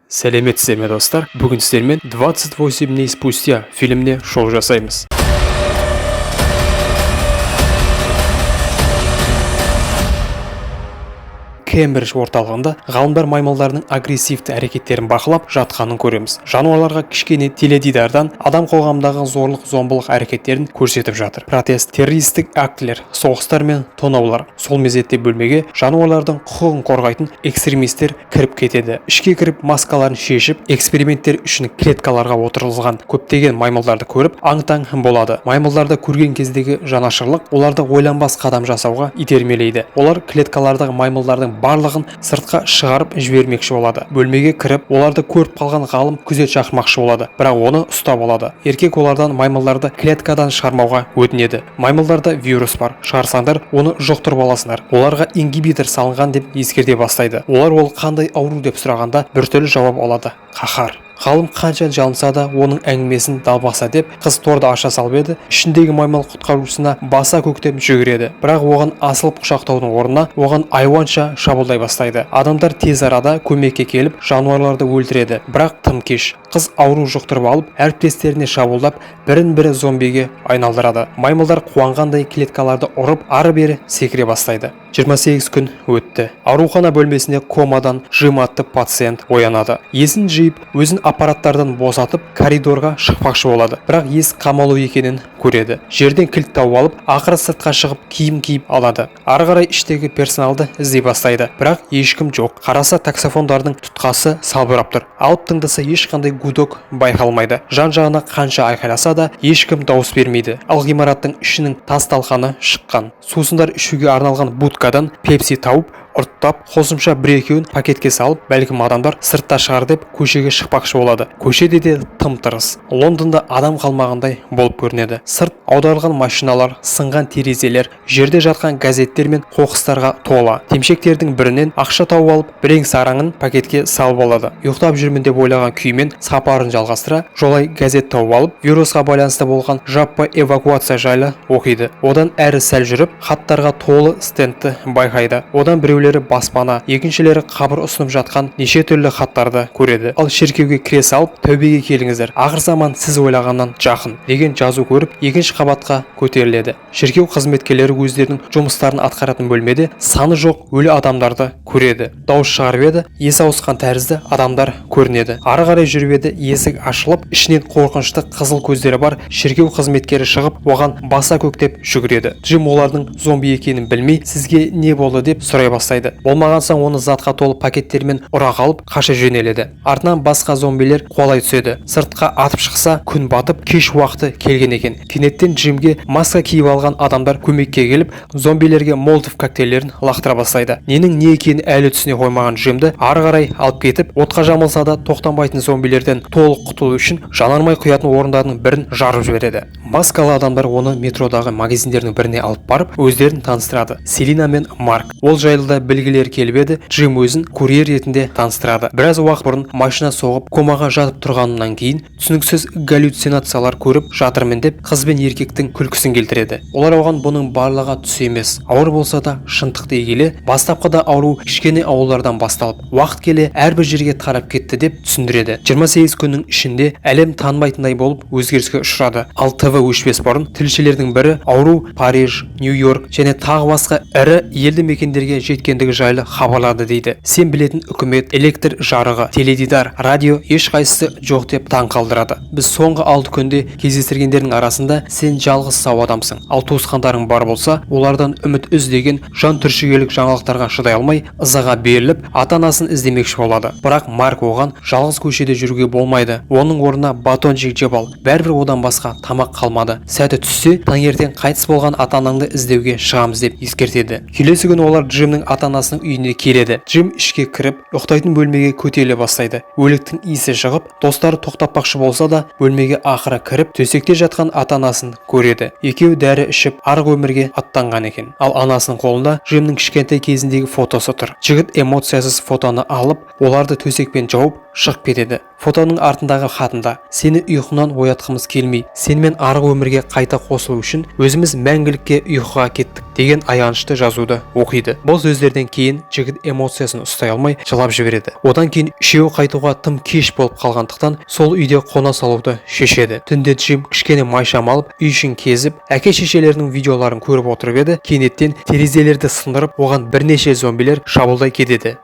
Сәлеметсіздер ме, достар! Бүгін сіздермен «28 дней спустя» фильміне шоу жасаймыз. Кембридж орталығында ғалымдар маймылдардың агрессивті әрекеттерін бақылап жатқанын көреміз. Жануарларға кішкене теледидардан адам қоғамындағы зорлық зомбылық әрекеттерін көрсетіп жатыр: протест, террористік актілер, соғыстар мен тонаулар. Сол мезетте бөлмеге жануарлардың құқығын қорғайтын экстремистер кіріп кетеді. Ішке кіріп, маскаларын шешіп, эксперименттер үшін клеткаларға отырғызылған көптеген маймылдарды көріп, аң-таң болады. Маймылдарды көрген кездегі жанашырлық оларды ойланбас қадам жасауға итермелейді. Олар клеткалардағы маймылдардың барлығын сыртқа шығарып жібермекші болады. Бөлмеге кіріп, оларды көріп қалған ғалым күзет шақырмақшы болады, бірақ оны ұстап алады. Еркек олардан маймылдарды клеткадан шығармауға өтінеді. Маймылдарда вирус бар, шығарсаңдар, оны жұқтырып аласыңдар, оларға ингибитор салынған деп ескерте бастайды. Олар ол қандай ауру деп сұрағанда, біртүрлі жауап алады: қаһар. Ғалым қанша жалынса да, оның әңгімесін далбаса деп, қыз торды аша салып еді, ішіндегі маймыл құтқарушысына баса көктеп жүгіреді. Бірақ оған асылып құшақтаудың орнына оған айуанша шабуылдай бастайды. Адамдар тез арада көмекке келіп, жануарларды өлтіреді, бірақ тым кеш. Қыз ауру жұқтырып алып, әріптестеріне шабуылдап, бірін бірі зомбиге айналдырады. Маймылдар қуанғандай клеткаларды ұрып, ары-бері секіре бастайды. 28 күн өтті. Аурухана бөлмесінде комадан Джим атты пациент оянады. Есін жиып, өзін аппараттардан босатып, коридорға шықпақшы болады, бірақ есік қамаулы екенін көреді. Жерден кілт тауып алып, ақыры сыртқа шығып, киім киіп алады. Ары қарай іштегі персоналды іздей бастайды, бірақ ешкім жоқ. Қараса, таксофондардың тұтқасы салбырап тұр. Алып тыңдаса, ешқандай гудок байқалмайды. Жан жағына қанша айқайласа да, ешкім дауыс бермейді. Ал ғимараттың ішінің тас талқаны шыққан. Сусындар ішуге арналған будкадан пепси тауып, ұрттап, қосымша бір екеуін пакетке салып, бәлкім, адамдар сыртта шығар деп, көшеге шықпақшы болады. Көшеде де тым тырыс. Лондонда адам қалмағандай болып көрінеді. Сырт аударылған машиналар, сынған терезелер, жерде жатқан газеттер мен қоқыстарға тола. Темшектердің бірінен ақша тауып алып, бірең сараңын пакетке салып алады. Ұйықтап жүрмін деп ойлаған күймен сапарын жалғастыра, жолай газет тауып алып, вирусқа байланысты болған жаппай эвакуация жайлы оқиды. Одан әрі сәл жүріп, хаттарға толы стендті байқайды. Одан біреулері баспана, екіншілері қабір ұсынып жатқан неше түрлі хаттарды көреді. Ал шіркеуге кіре салып, «Тәубеге келіңіздер, ақыр заман сіз ойлағаннан жақын» деген жазу көріп, екінші қабатқа көтеріледі. Шіркеу қызметкерлері өздерінің жұмыстарын атқаратын бөлмеде саны жоқ өлі адамдарды көреді. Дауыс шығарып еді, есі ауысқан тәрізді адамдар көрінеді. Ары қарай жүріп еді, есік ашылып, ішінен қорқынышты қызыл көздері бар шіркеу қызметкері шығып, оған баса көктеп жүгіреді. Джим олардың зомби екенін білмей, «Сізге не болды?» деп сұрай бастайды. Болмаған соң оны затқа толы пакеттермен ұра қалып, қаша жөнеледі. Артынан басқа зомбилер қуалай түседі. Сыртқа атып шықса, күн батып, кеш уақыты келген екен. Кенеттен Джимге маска киіп алған адамдар көмекке келіп, зомбилерге молотов коктейльдерін лақтыра бастайды. Ненің не екенін әлі түсіне қоймаған Джимді ары қарай алып кетіп, отқа жамылса да тоқтамайтын зомбилерден толық құтылу үшін жанармай құятын орындардың бірін жарып жібереді. Маскалы адамдар оны метродағы магазиндердің біріне алып барып, өздерін таныстырады: Селина мен Марк. Ол жайлы да білгілері келіп еді, Джим өзін курьер ретінде таныстырады. Біраз уақыт бұрын машина соғып, комаға жатып тұрғанынан кейін түсініксіз галлюцинациялар көріп жатырмын деп, қыз бен еркектің күлкісін келтіреді. Олар оған бұның барлығы түс емес, ауыр болса да шындық дей келе, бастапқыда ауру кішкене ауылдардан басталып, уақыт келе әрбір жерге тарап кетті деп түсіндіреді. 28 күннің ішінде әлем танымайтындай болып өзгеріске ұшырады. Ал ТВ өшпес бұрын тілшілердің бірі ауру Париж, Нью-Йорк және тағы басқа ірі елді мекендерге жеткендігі жайлы хабарлады дейді. Сен білетін үкімет, электр жарығы, теледидар, радио, ешқайсысы жоқ деп таң қалдырады. Біз соңғы 6 күнде кездестіргендердің арасында сен жалғыз сау адамсың, ал туысқандарың бар болса, олардан үміт үз деген жан түршігерлік жаңалықтарға шыдай алмай, ызаға беріліп, ата анасын іздемекші болады. Бірақ Марк оған жалғыз көшеде жүруге болмайды, оның орнына батончик жеп ал, бәрібір одан басқа тамақ қалмады, сәті түссе, таңертең қайтыс болған ата анаңды іздеуге шығамыз деп ескертеді. Келесі күні олар Джимнің ата анасының үйіне келеді. Джим ішке кіріп, ұйықтайтын бөлмеге көтеріле бастайды. Өліктің иісі шығып, достары тоқтатпақшы болса да, бөлмеге ақыры кіріп, төсекте жатқан ата анасын көреді. Екеуі дәрі ішіп, арғы өмірге аттанған екен. Ал анасының қолында Джимнің кішкентай кезіндегі фотосы тұр. Жігіт эмоциясыз фотоны алып, оларды төсекпен жауып, шығып кетеді. Фотоның артындағы хатында: «Сені ұйқыңнан оятқымыз келмей, сенімен арғы өмірге қайта қосылу үшін өзіміз мәңгілікке ұйқыға кеттік» деген аянышты жазуды оқиды. Бұл сөздерден кейін жігіт эмоциясын ұстай алмай жылап жібереді. Одан кейін үшеуі қайтуға тым кеш болып қалғандықтан, сол үйде қона салуды шешеді. Түнде Джим кішкене майшам алып, үй ішін кезіп, әке шешелерінің видеоларын көріп отырып еді, кенеттен терезелерді сындырып, оған бірнеше зомбилер шабуылдай кетеді.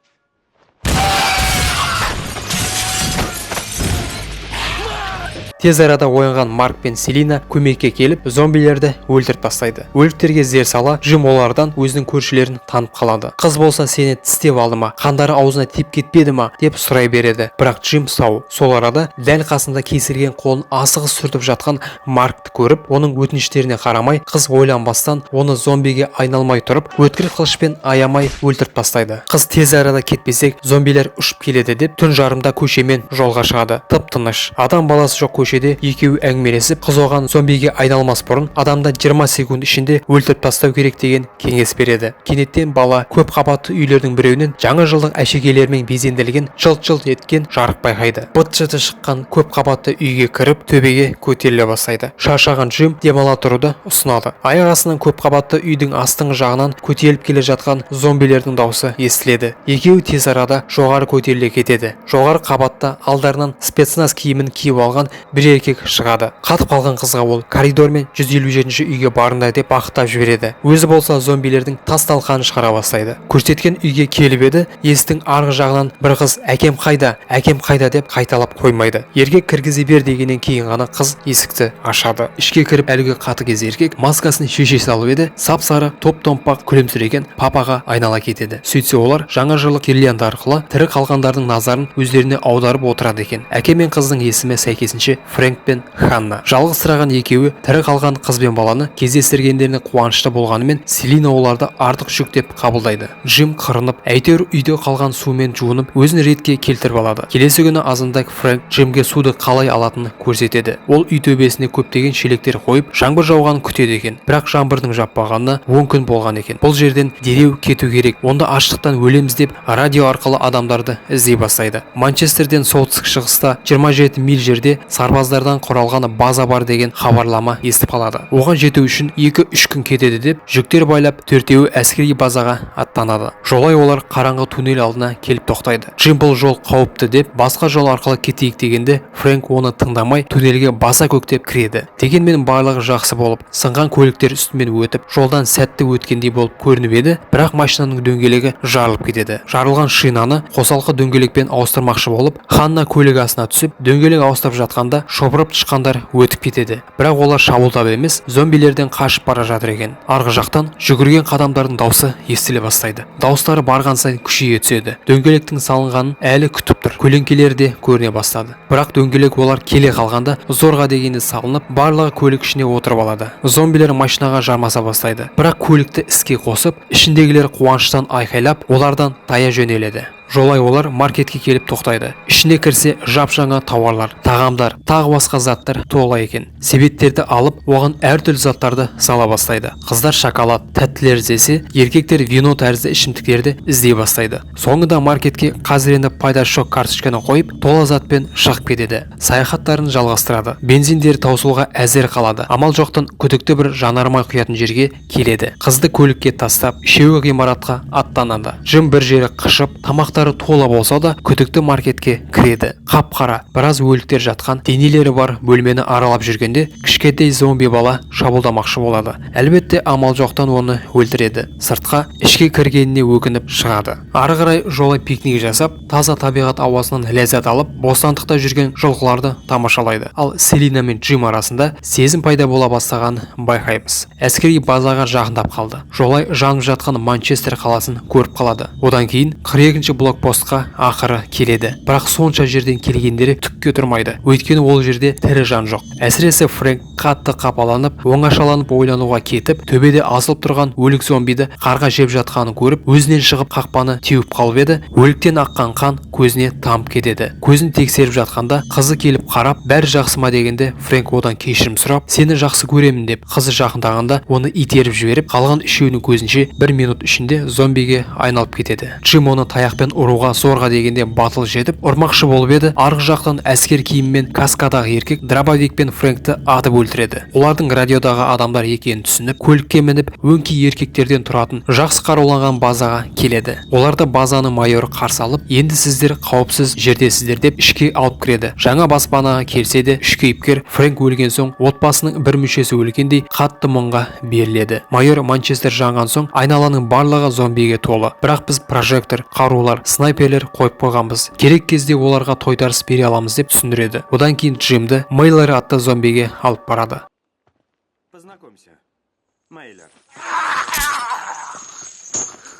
Тез арада оянған Марк пен Селина көмекке келіп, зомбилерді өлтіріп тастайды. Өліктерге зер сала, Джим олардан өзінің көршілерін танып қалады. Қыз болса: «Сені тістеп алды ма? Қандары аузына тиіп кетпеді ма?» – деп сұрай береді. Бірақ Джим сау. Сол арада дәл қасында кесілген қолын асығыс сүртіп жатқан Маркті көріп, оның өтініштеріне қарамай, қыз ойланбастан оны зомбиге айналмай тұрып, өткір қылышпен аямай өлтіріп тастайды. Қыз тез арада кетпесек, зомбилер ұшып келеді деп, түн жарымда көшемен жолға шығады. Тып тыныш, адам баласы жоқ көшеде екеуі әңгімелесіп, қыз оған зомбиге айналмас бұрын адамды 20 секунд ішінде өлтіріп тастау керек деген кеңес береді. Кенеттен бала көп қабатты үйлердің біреуінен жаңа жылдық әшекейлермен безендірілген жылт-жылт еткен жарық байқайды. Быт-шыты шыққан көп қабатты үйге кіріп, төбеге көтеріле бастайды. Шаршаған Джим демала тұруды ұсынады. Аяқ астынан көп қабатты үйдің астыңғы жағынан көтеріліп келе жатқан зомбилердің даусы естіледі. Екеуі тез арада жоғары көтеріле кетеді. Жоғары қабатта алдарынан спецназ киімін киіп алған бір еркек шығады. Қатып қалған қызға ол коридормен 157 үйге барыңдар деп бағыттап жібереді. Өзі болса зомбилердің тас талқанын шығара бастайды. Көрсеткен үйге келіп еді, есіктің арғы жағынан бір қыз: «Әкем қайда? Әкем қайда?» – деп қайталап қоймайды. Еркек кіргізе бер дегеннен кейін ғана қыз есікті ашады. Ішке кіріп, әлгі қатыгез еркек маскасын шеше салып еді, сап сары, топ томпақ, күлімсіреген папаға айнала кетеді. Сөйтсе, олар жаңа жылдық гирлянда арқылы тірі қалғандардың назарын өздеріне аударып отырады екен. Әке мен қыздың есімі сәйкесінше Фрэнк пен Ханна. Жалғызсыраған екеуі тірі қалған қыз бен баланы кездестіргендеріне қуанышты болғанымен, Селина оларды артық жүк деп қабылдайды. Джим қырынып, әйтеуір үйде қалған сумен жуынып, өзін ретке келтіріп алады. Келесі күні азанда Фрэнк Джимге суды қалай алатынын көрсетеді. Ол үй төбесіне көптеген шелектер қойып, жаңбыр жауғанын күтеді екен. Бірақ жаңбырдың жаппағанына 10 күн болған екен. Бұл жерден дереу кету керек, онда аштықтан өлеміз деп, радио арқылы адамдарды іздей бастайды. Манчестерден солтүстік шығыста 27 миль жерде сарбаздардан құралған база бар деген хабарлама естіп қалады. Оған жету үшін 2-3 күн кетеді деп, жүктер байлап, төртеуі әскери базаға аттанады. Жолай олар қараңғы туннель алдына келіп тоқтайды. Джим бұл жол қауіпті деп, басқа жол арқылы кетейік дегенде, Фрэнк оны тыңдамай, туннельге баса көктеп кіреді. Дегенмен барлығы жақсы болып, сынған көліктер үстімен өтіп, жолдан сәтті өткендей болып көрініп еді, бірақ машинаның дөңгелегі жарылып кетеді. Жарылған шинаны қосалқы дөңгелекпен ауыстырмақшы болып, Ханна көлік астына түсіп, дөңгелек ауыстырып жатқанда шопырып тышқандар өтіп кетеді. Бірақ олар шабуылдап емес, зомбилерден қашып бара жатыр екен. Арғы жақтан жүгірген қадамдардың даусы естіле бастайды. Дауыстары барған сайын күшейе түседі. Дөңгелектің салынғанын әлі күтіп тұр. Көлеңкелері де көріне бастады. Бірақ дөңгелек олар келе қалғанда зорға дегенде салынып, барлығы көлік ішіне отырып алады. Зомбилер машинаға жармаса бастайды. Бірақ көлікті іске қосып, ішіндегілер қуаныштан айқайлап, олардан тая жөнеледі. Жолай олар маркетке келіп тоқтайды. Ішіне кірсе, жап-жаңа тауарлар, тағамдар, тағы басқа заттар тола екен. Себеттерді алып, оған әртүрлі заттарды сала бастайды. Қыздар шоколад, тәттілер іздесе, еркектер вино тәрізді ішімдіктерді іздей бастайды. Соңында маркетке қазір енді пайдасы жоқ карточканы қойып, тола затпен шығып кетеді. Саяхаттарын жалғастырады. Бензиндері таусылуға әзер қалады. Амал жоқтан күдікті бір жанармай құятын жерге келеді. Қызды көлікке тастап, үшеуі ғимаратқа аттанады. Джим бір жері қышып, тамақтары тола болса да, күдікті маркетке кіреді. Қап-қара, біраз өліктер жатқан, денелері бар бөлмені аралап жүргенде, кішкентай зомби бала шабуылдамақшы болады. Әлбетте, амал жоқтан оны өлтіреді. Сыртқа ішке кіргеніне өкініп шығады. Ары қарай жолай пикник жасап, таза табиғат ауасынан ләззат алып, бостандықта жүрген жылқыларды тамашалайды. Ал Селина мен Джим арасында сезім пайда бола бастағанын байқаймыз. Әскери базаға жақындап қалды. Жолай жанып жатқан Манчестер қаласын көріп қалады. Одан кейін 42-ші блокпостқа ақыры келеді. Бірақ сонша жерден келгендері түкке тұрмайды. Өйткені ол жерде тірі жан жоқ. Әсіресе Фрэнк қатты қапаланып, оңашаланып ойлануға кетіп, төбеде асылып тұрған өлік зомбиді қарға жеп жатқанын көріп, өзінен шығып қақпаны теуіп қалып еді, өліктен аққан қан көзіне тамып кетеді. Көзін тексеріп жатқанда қызы келіп қарап, бәрі жақсы ма дегенде, Фрэнк одан кешірім сұрап, сені жақсы көремін деп, қызы жақындағанда оны итеріп жіберіп, қалған үшеуінің көзінше бір минут ішінде зомбиге айналып кетеді. Джим оны таяқпен Джиммен ұруға зорға дегенде батыл жетіп, ұрмақшы болып еді, арғы жақтан әскер киімімен каскадағы еркек дробовикпен Фрэнкті атып өлтіреді. Олардың радиодағы адамдар екенін түсініп, көлікке мініп, өңкей еркектерден тұратын жақсы қаруланған базаға келеді. Оларды базаның майоры қарсы алып, енді сіздер қауіпсіз жердесіздер деп ішке алып кіреді. Жаңа баспанаға келсе де, үш кейіпкер Фрэнк өлген соң отбасының бір мүшесі өлгендей қатты мұңға беріледі. Майор: «Манчестер жанған соң айналаның барлығы зомбиге толы, бірақ біз прожектор, қарулар, снайперлер қойып қойғанбыз, керек кезде оларға тойтарыс бере аламыз», – деп түсіндіреді. Одан кейін Джимді Мейлер атты зомбиге алып барады. Познакомься. Мейлер.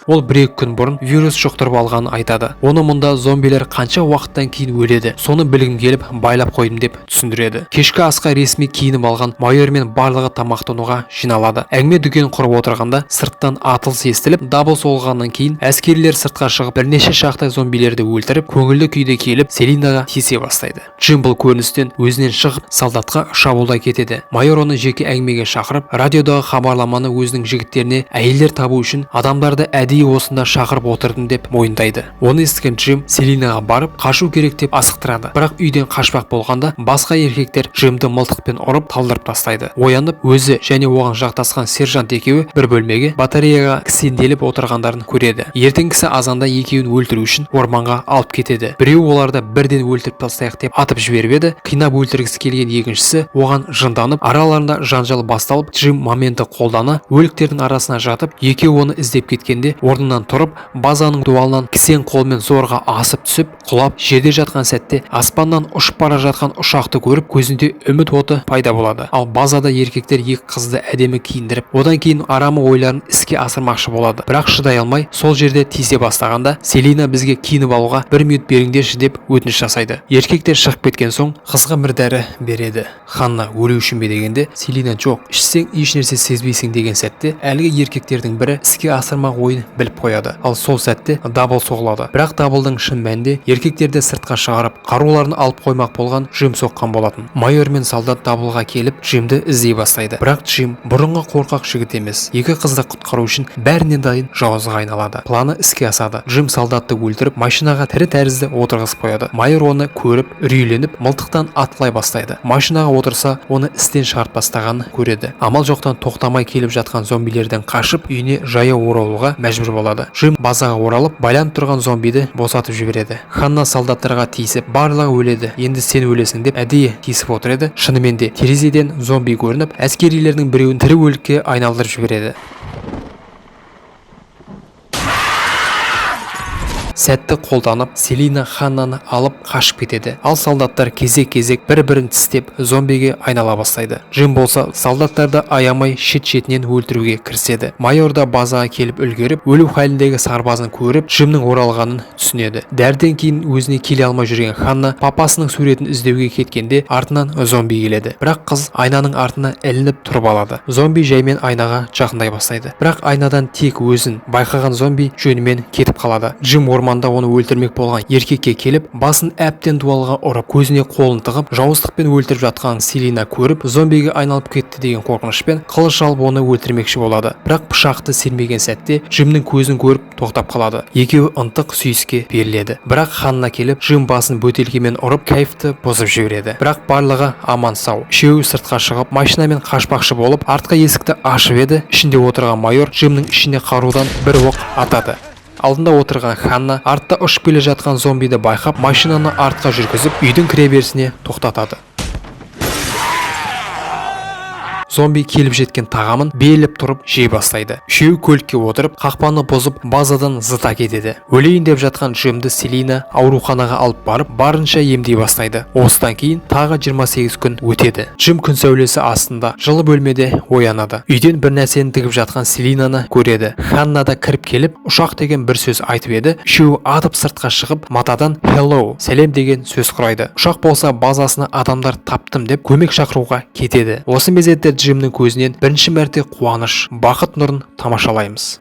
Ол 1-2 күн бұрын вирус жұқтырып алғанын айтады. Оны мұнда зомбилер қанша уақыттан кейін өледі, соны білгім келіп байлап қойдым деп түсіндіреді. Кешкі асқа ресми киініп алған майор мен барлығы тамақтануға жиналады. Әңгіме дүкен құрып отырғанда, сырттан атылыс естіліп, дабыл соғылғаннан кейін әскерилер сыртқа шығып, бірнеше шақты зомбилерді өлтіріп, көңілді күйде келіп, Селинаға тиісе бастайды. Джим бұл көріністен өзінен шығып, солдатқа шабуылдай кетеді. Майор оны жеке әңгімеге шақырып, радиодағы хабарламаны өзінің жігіттеріне әйелдер табу үшін адамдарды әдейі осында шақырып отырдым деп мойындайды. Оны естіген Джим Селинаға барып, қашу керек деп асықтырады. Бірақ үйден қашпақ болғанда, басқа еркектер Джимді мылтықпен ұрып талдырып тастайды. Оянып, өзі және оған жақтасқан сержант екеуі бір бөлмеге батареяға кісенделіп отырғандарын көреді. Ертеңгісі азанда екеуін өлтіру үшін орманға алып кетеді. Біреуі оларды бірден өлтіріп тастайық деп атып жіберіп еді, қинап өлтіргісі келген екіншісі оған жынданып, араларында жанжал басталып, Джим моментті қолдана өліктердің арасына жатып, екеуі оны іздеп кеткенде орнынан тұрып, базаның дуалынан кісен қолмен зорға асып түсіп, құлап жерде жатқан сәтте аспаннан ұшып бара жатқан ұшақты көріп, көзінде үміт оты пайда болады. Ал базада еркектер екі қызды әдемі киіндіріп, одан кейін арамы ойларын іске асырмақшы болады. Бірақ шыдай алмай сол жерде тиісе бастағанда, Селина бізге киініп алуға бір минут беріңдерші деп өтініш жасайды. Еркектер шығып кеткен соң, қызға бір дәрі береді. Ханна өлу үшін бе дегенде, Селина жоқ, ішсең, ешнәрсе сезбейсің деген сәтте, әлгі еркектердің бірі іске асырмақ ойын біліп қояды. Ал сол сәтте дабыл соғылады. Бірақ дабылдың шын мәнінде еркектерді сыртқа шығарып, қаруларын алып қоймақ болған Джим соққан болатын. Майор мен солдат дабылға келіп, Джимді іздей бастайды. Бірақ Джим бұрынғы қорқақ жігіт емес, екі қызды құтқару үшін бәріне дайын жауызға айналады. Планы іске асады. Джим солдатты өлтіріп, машинаға тірі тәрізді отырғызып қояды. Майор оны көріп, үрейленіп, мылтықтан атқылай бастайды. Машинаға отырса, оны істен шығарып тастағанын көреді. Амал жоқтан тоқтамай келіп жатқан зомбилерден қашып, үйіне жаяу оралуға мәжбүр болады. Джим базаға оралып, байланып тұрған зомбиді босатып жібереді. Ханна солдаттарға тиісіп, барлығы өледі, енді сен өлесің деп әдейі тиісіп отыр еді, шынымен де терезеден зомби көрініп, әскерилердің біреуін тірі өлікке айналдырып жібереді. Сәтті қолданып, Селина Ханнаны алып қашып кетеді. Ал солдаттар кезек-кезек бір-бірін тістеп, зомбиге айнала бастайды. Джим болса солдаттарды аямай шет-шетінен өлтіруге кіріседі. Майор да базаға келіп үлгеріп, өлу халіндегі сарбазын көріп, Джимнің оралғанын түсінеді. Дәріден кейін өзіне келе алмай жүрген Ханна папасының суретін іздеуге кеткенде, артынан зомби келеді. Бірақ қыз айнаның артына ілініп тұрып алады. Зомби жаймен айнаға жақындай бастайды. Бірақ айнадан тек өзін байқаған зомби жөнімен кетіп қалады. Джим орманда оны өлтірмек болған еркекке келіп, басын әбден дуалға ұрып, көзіне қолын тығып, жауыздықпен өлтіріп жатқан Селина көріп, зомбиге айналып кетті деген қорқынышпен қылыш алып, оны өлтірмекші болады. Бірақ пышақты сермеген сәтте Джимнің көзін көріп, тоқтап қалады. Екеуі ынтық сүйіске беріледі. Бірақ Ханна келіп, Джим басын бөтелкемен ұрып, кайфты бұзып жібереді. Бірақ барлығы аман сау. Үшеуі сыртқа шығып, машинамен қашпақшы болып, артқы есікті ашып еді, ішінде отырған майор Джимнің ішіне қарудан бір оқ атады. Алдында отырған Ханна артта ұшып келе жатқан зомбиді байқап, машинаны артқа жүргізіп, үйдің кіреберісіне тоқтатады. Зомби келіп жеткен тағамын беріліп тұрып жей бастайды. Үшеуі көлікке отырып, қақпаны бұзып, базадан зыта кетеді. Өлейін деп жатқан Джимді Селина ауруханаға алып барып, барынша емдей бастайды. Осыдан кейін тағы 28 күн өтеді. Джим күн сәулесі астында жылы бөлмеде оянады. Үйден бір нәрсені тігіп жатқан Селинаны көреді. Ханна да кіріп келіп, ұшақ деген бір сөз айтып еді, үшеуі атып сыртқа шығып, матадан «hello», сәлем деген сөз құрайды. Ұшақ болса базасына адамдар таптым деп көмек шақыруға кетеді. Осы мезетте Джимнің көзінен бірінші мәрте қуаныш, бақыт нұрын тамашалаймыз.